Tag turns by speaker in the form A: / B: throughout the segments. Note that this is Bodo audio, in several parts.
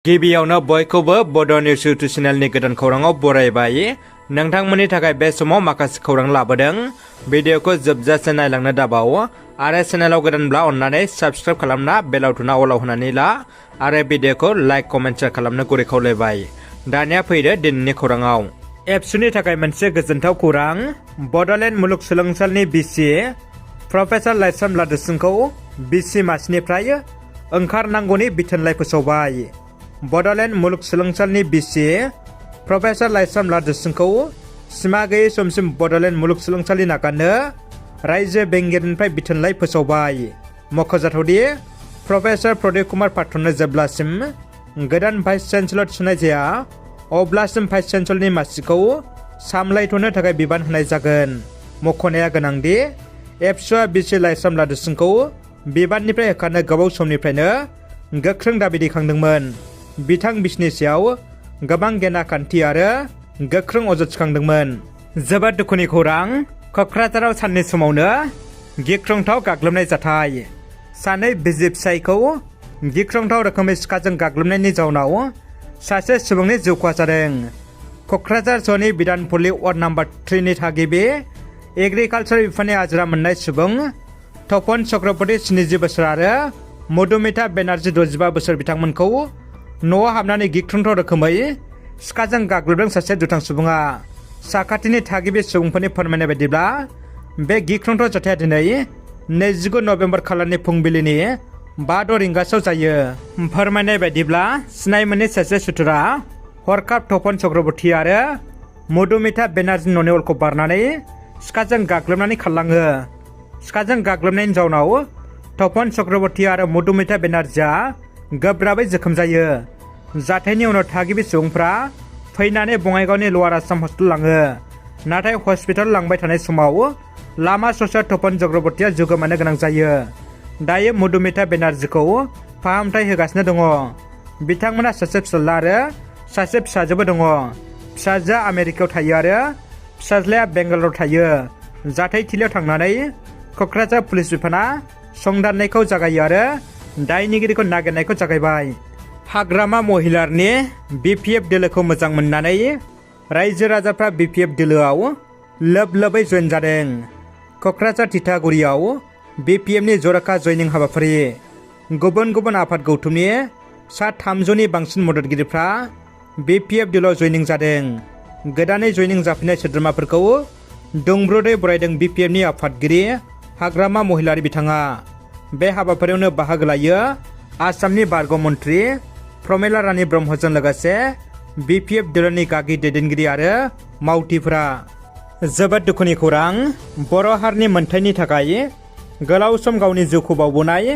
A: गिबियावनो बयखौबो बड' निउस इउटुब चेनेलनि गोदान खौराङाव बरायबाय। नोंथांमोननि थाखाय बे समाव माखासे खौरां लाबोदों। भिडिअखौ जोबजासे नायलांनो दाबाव आरो चेनेलाव गोदानब्ला अन्नानै साबस्क्राइब खालामना बेल आइकनआ अलाव होनानै ला आरो भिडिअखौ लाइक कमेन्ट शेयार खालामनो गुरै खावलायबाय। दानिया फैदो दिनैनि खौराङाव। एबसुनि थाखाय मोनसे गोजोनथाव खौरां। बड'लेण्ड मुलुगसोलोंसालिनि बिसि प्रफेसार लाइस्राम लादुसिंखौ बिसि मासिनिफ्राय ओंखारनांगौनि बिथोनलाइ फोसावबाय। बड'लेण्ड मुलुगसोलोंसालिनि बिसि प्रफेसार लाइस्राम लादुसिंखौ सिमा गैयै समसिम बड'लेण्ड मुलुगसोलोंसालि नागारनो रायजो बेंगिरिनिफ्राय बिथोनलाइ फोसावबाय। मख'जाथावदि प्रफेसार प्रदीप कुमार पात्रनो जेब्लासिम गोदान भाइस चेन्सेलर थिसननाय जाया अब्लासिम भाइस चेन्सेलरनि मासिखौ सामलायथ'नो थाखाय बिबान होनाय जागोन। मख'नाया गोनांदि एबसुआ बिसि लाइस्राम लादुसिंखौ बिबाननिफ्राय होखारनो गोबाव समनिफ्रायनो गोख्रों दाबि दैखांदोंमोन। बिथां बिसिनि सायाव गोबां गेनाखान्थि आरो गोख्रों अजद थिखांदोंमोन। जोबोद दुखुनि खौरां। क'क्राझाराव साननि समावनो गिख्रंथाव गाग्लोबनाय जाथाय। सानै बिसि फिसायखौ गिख्रंथाव रोखोमै सिखाजों गाग्लोबनायनि जाउनाव सासे सुबुंनि जिउ खहा जादों। क'क्राझार सहरनि बिधानपल्ली वार्ड नाम्बार 3 नि थागिबि एग्रिकालसार बिफाननि आजिरा मोननाय सुबुं तपन चक्रवर्ती 70 बोसोर आरो मधुमिता बेनार्जी 65 बोसोर बिथांमोनखौ न'आव हाबनानै गिख्रंथाव रोखोमै सिखाजों गाग्लोबदों सासे दुथां सुबुङा। साखाथिनि थागिबि सुबुंफोरनि फोरमायनाय बायदिब्ला बे गिख्रंथाव जाथाया दिनै 29 नभेम्बर खालारनि फुंबिलिनि 5 रिंगासोआव जायो। फोरमायनाय बायदिब्ला सिनाय मोनै सासे सुथुरा हरखाब तपन चक्रवर्ती आरो मधुमिता बेनार्जी न'नि अरखौ बारनानै सिखाजों गाग्लोबनानै खारलाङो। सिखाजों गाग्लोबनायनि जाउनाव तपन चक्रवर्ती आरो मधुमिता बेनार्जीआ गोब्राबै जोखोम जायो। जाथायनि उनाव थागिबि सुबुंफ्रा फैनानै बङाइगावनि लवार आसाम हस्पिटाल लाङो। नाथाय हस्पिटाल लांबाय थानाय समाव लामा ससेयाव तपन चक्रवर्तीया जिउ गोमानो गोनां जायो। दायो मधुमिता बेनार्जीखौ फाहामथाय होगासिनो दङ। बिथांमोना सासे फिसाज्ला आरो सासे फिसाजोबो दङ। फिसाजोआ आमेरिकायाव थायो आरो फिसाज्लाया बेंगालराव थायो। जाथायथिलियाव थांनानै क'क्राझार पुलिस बिफाना संदाननायखौ जागायो आरो दायनिगिरिखौ नागिरनायखौ जागायबाय। हाग्रामा महिलारनि BPF दोलोखौ मोजां मोननानै रायजो राजाफ्रा BPF दोलोआव लोब लोबै जयेन जादों। क'क्राझार तितागुरियाव BPFनि जर'खा जयनिं हाबाफारि। गुबुन गुबुन आफाद गौथुमनि सा 300नि बांसिन मददगिरिफ्रा BPF दोलोआव जयनिं जादों। गोदानै जयनिं जाफिननाय सोद्रोमाफोरखौ दुंब्रुदै बरायदों BPFनि आफादगिरि हाग्रामा महिलारि बिथाङा। बे हाबाफारियावनो बाहागो लायो आसामनि बारग' मन्त्रि प्रमिला रानी ब्रह्मजों लोगोसे BPF दोलोनि गागि दैदेनगिरि आरो मावथिफोरा। जोबोद दुखुनि खौरां। बर' हारिनि मोनथायनि थाखाय गोलाव सम गावनि जिउखौ बावबोनाय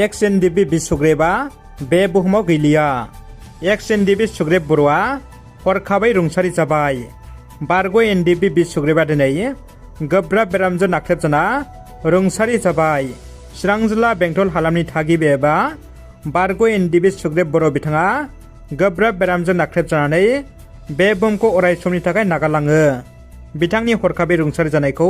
A: एक्स NDB सुग्रेबा बे बुहुमाव गैलिया। एक्स NDB सुग्रेब बर'आ हरखाबै रुंसारि जाबाय। बारग' NDB सुग्रेबा दिनै गोब्राब बेरामजों नाख्रेबजाना रुंसारि जाबाय। चिरां जिल्ला बेंटल हालामनि थागिबि एबा बारग' NDB सुग्रेब बर' बिथाङा गोब्राब बेरामजों नाख्रेबजानानै बे बुहुमखौ अराय समनि थाखाय नागारलाङो। बिथांनि हरखाबै रुंसारि जानायखौ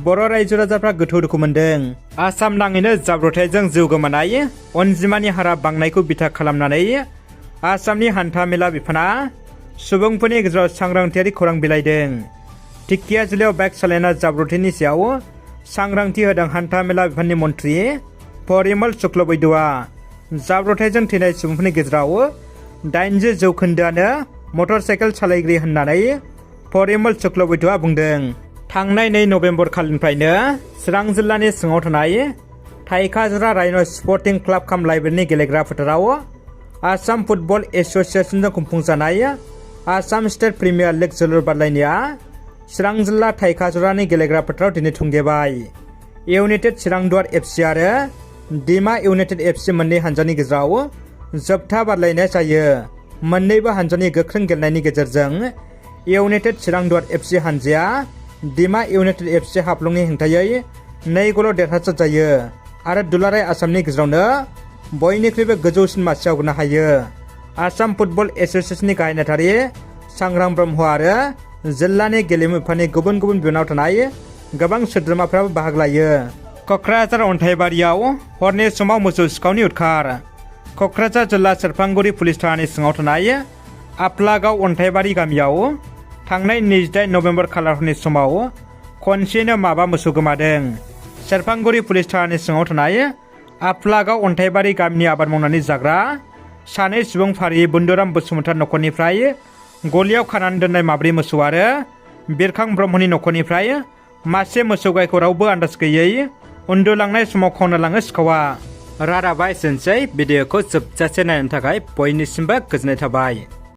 A: बर' रायजो राजाफ्रा गोथौ दुखु मोनदों। आसाम नाङैनो जाब्रबथायजों जिउ गोमानाय अनजिमानि हारा बांनायखौ बिथा खालामनानै आसामनि हान्था मेला बिफाना सुबुंफोरनि गेजेराव सांग्रांथियारि खौरां बिलाइदों। टिकिया जिल्लायाव बाइक सालायना जाब्रबथायनि सायाव सांग्रांथि होदों हान्था मेला बिफाननि मन्त्रि परिमल शुक्ल बैद्यआ। जाब्रबथायजों थैनाय सुबुंफोरनि गेजेराव 80% मटर साइकेल सालायगिरि होननानै परिमल शुक्ल बैद्यआ बुंदों। थांनाय 2 नभेम्बर खालिनिफ्रायनो चिरां जिल्लानि सिङाव थानाय थाइखाजुरा राइन' स्पर्टिं क्लाब काम लाइब्रेरिनि गेलेग्रा फोथाराव आसाम फुटबल एस'सिएशनजों खुंफुंजानाय आसाम स्टेट प्रिमियार लिग जोलुर बादायलायनाया चिरां जिल्ला थाइखाजुरानि गेलेग्रा फोथाराव दिनै थुंगेबाय। इउनाइटेड चिरां दुवार FC आरो डिमा इउनाइटेड FC मोननै हानजानि गेजेराव जोबथा बादायलायनाय जायो। मोननैबो हानजानि गोख्रों गेलेनायनि गेजेरजों इउनाइटेड चिरां दुवार FC हानजाया डिमा इउनाइटेड FC हाफ्लंनि हेंथायै 2 गलाव देरहासार जायो आरो दुलाराय आसामनि गेजेरावनो बयनिख्रुइबो गोजौसिन मासि आवग्रिनो हायो। आसाम फुटबल एस'सिएशननि गाहाय नेहाथारि सांग्रां ब्रह्म आरो जिल्लानि गेलेमु बिफाननि गुबुन गुबुन बिबानाव थानाय गोबां सोद्रोमाफ्राबो बाहागो लायो। क'क्राझार अन्थाइबारियाव हरनि समाव मोसौ सिखावनि उदखार। क'क्राझार जिल्ला सेरफांगुरि पुलिस थानानि सिङाव थानाय आफलागाव अन्थाइबारि गामियाव थांनाय 28 नभेम्बर खालारनि समाव खनसेनो माबा मोसौ गोमादों। सेरफांगुरि पुलिस थानानि सिङाव थानाय आफलागाव अन्थाइबारि गामिनि आबाद मावनानै जाग्रा सानै सुबुं फारि बुन्दुराम बसुमतारी नखरनिफ्राय गलियाव खानानै दोननाय माब्रै मोसौ आरो बिरखां ब्रह्मनि नखरनिफ्राय मासे मोसौ गायखौ रावबो आन्दाज गैयै उन्दुलांनाय समाव खावना लाङो सिखावा। रादाबा एसेनोसै। भिडिअखौ जोबजासे नायनो थाखाय बयनिसिमबो गोजोननाय थाबाय।